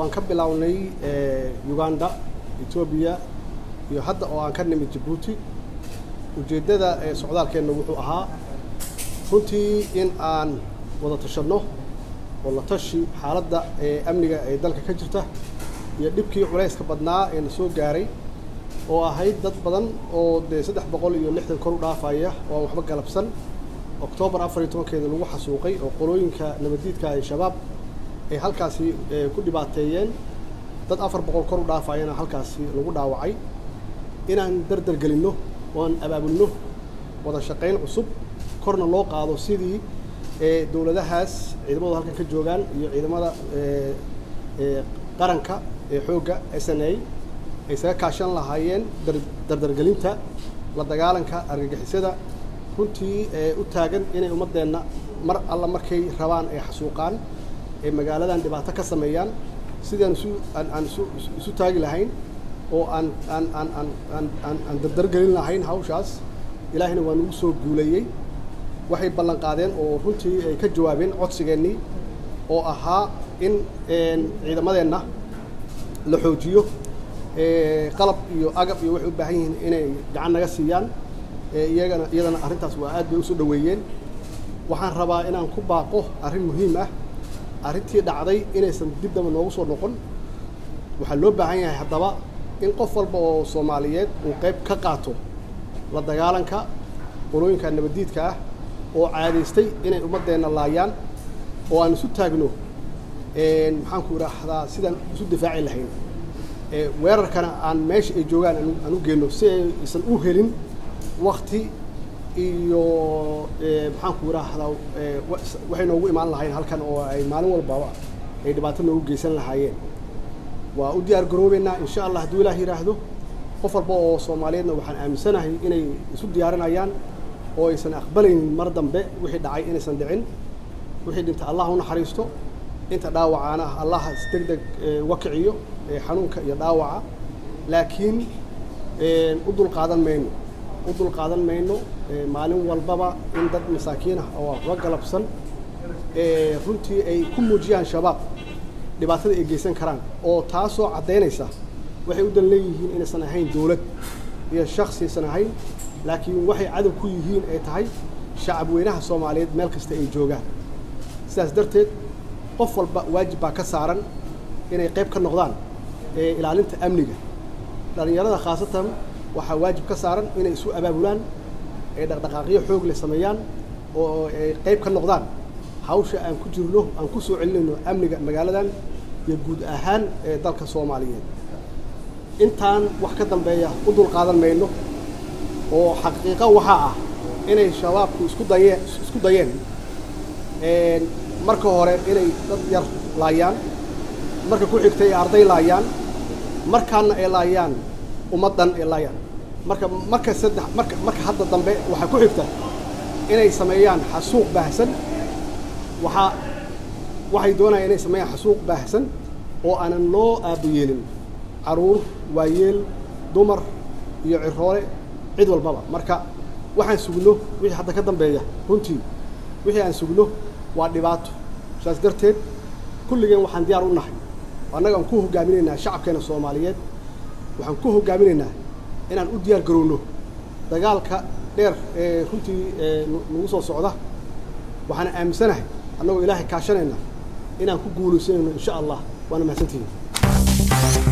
Waan ka bilownay Uganda, Etoobiya iyo hadda oo aan ka nimid Jabuuti. Ujeeddada socdaalkeenna wuxuu ahaa runtii in aan wada tashanno oo la tashi xaaladda amniga ee dalka ka jirta iyo dhibkii culayska badnaa ee na soo gaaray, oo ahayd dad badan oo dee 360 kor u dhaafaya oo aan waxba galabsan, Oktoobar 14-keeda lagu xasuuqay oo qolooyinka nabaddiidka ay Shabaab ay halkaasi ku dhibaateeyeen, dad 400 kor u dhaafayana halkaasi lagu dhaawacay. Inaan dardar gelinno oo aan abaabulno wada shaqayn cusub, korna loo qaado sidii dowladahaas ciidamadooda halkan ka joogaan iyo ciidamada qaranka ee xoogga SNA ay isaga kaashan lahaayeen dardargelinta la dagaalanka argagixisada runtii u taagan inay ummaddeenna mar alla markay rabaan ay xasuuqaan, ee magaaladan dhibaato ka sameeyaan. Sidaan isu aan aan isu isu taagi lahayn oo aan aan aan aan aan aan aan dardargelin lahayn hawshaas, Ilaahayna waa nagu soo guuleeyey. Waxay ballan qaadeen oo runtii ay ka jawaabeen codsigeennii oo ahaa in ciidamadeenna la xoojiyo, qalab iyo agab iyo waxay u baahan yihiin inay gacan naga siiyaan. Iyagana iyadana arrintaas waa aad bay usoo dhoweeyeen. Waxaan rabaa inaan ku baaqo arrin muhiim ah: arrintii dhacday inaysan dib damba noogu soo noqon. Waxaa loo baahan yahay haddaba in qof walba oo Soomaaliyeed uu qayb ka qaato la dagaalanka qolooyinka nabaddiidka ah oo caadaystay inay ummaddeenna laayaan, oo aan isu taagno, maxaan ku idhaahdaa, sidaan isu difaaci lahayn, weerarkana aan meesha ay joogaan aan u geenno si aysan u helin wakti iyo, maxaan ku idhaahdaa, waxay noogu imaan lahayn halkan oo ay maalin walbaba ay dhibaato noogu geysan lahaayeen. Waa u diyaar garoobeynaa, insha Allah, hadduu Ilaah yidhaahdo. Qof walba oo Soomaaliyeedna waxaan aaminsanahay inay isu diyaarinayaan oo aysan aqbalaynin mar dambe wixii dhacay inaysan dhicin. Wixii dhinta Allah u naxariisto, inta dhaawacaana Allah si deg deg uga kiciyo xanuunka iyo dhaawaca. Laakiin u dulqaadan mayno, u dulqaadan mayno maalin walbaba in dad masaakiin ah oo waxba galabsan runtii ay ku muujiyaan Shabaab dhibaatada ay geysan karaan, oo taasoo caddaynaysa waxay u dan leeyihiin inaysan ahayn dowlad iyo shaksi aysan ahayn, laakiin waxay cadow ku yihiin ay tahay shacab weynaha Soomaaliyeed meel kasta ay joogaan. Sidaas darteed qof walba waajib baa ka saaran inay qayb ka noqdaan ilaalinta amniga. Dhalinyarada khaasatan waxaa waajib ka saaran inay isu abaabulaan, ay dhaqdhaqaaqyo xoog leh sameeyaan oo ay qayb ka noqdaan hawsha aan ku jirno, aan ku soo celinayno amniga magaaladan iyo guud ahaan ee dalka Soomaaliyeed. Intaan wax ka dambeeya u dulqaadan mayno, oo xaqiiqo waxaa ah inay Shabaabku isku dayeen marka hore inay dad yar laayaan, marka ku xigtay ay arday laayaan, markaana ay laayaan ummaddan ay laayaan. Marka saddex marka hadda dambe waxaa ku xigta inay sameeyaan xasuuq baahsan. Waxay doonayaan inay sameeyaan xasuuq baahsan oo aanan loo aabayeelin caruur, waayeel, dumar iyo ciroole, cid walbaba. Marka waxaan sugno wixii hadda ka dambeeya, runtii wixii aan sugno waa dhibaato. Saas darteed kulligeen waxaan diyaar u nahay, annaga aan ku hogaaminaynaa shacabkeena Soomaaliyeed, waxaan ku hogaaminaynaa inaan u diyaar garowno dagaalka dheer ee runtii nagu soo socda. Waxaan aaminsanahay, annagoo Ilaahay kaashanayna, inaan ku guulaysanayno, insha Allah. Waana mahadsantihiin.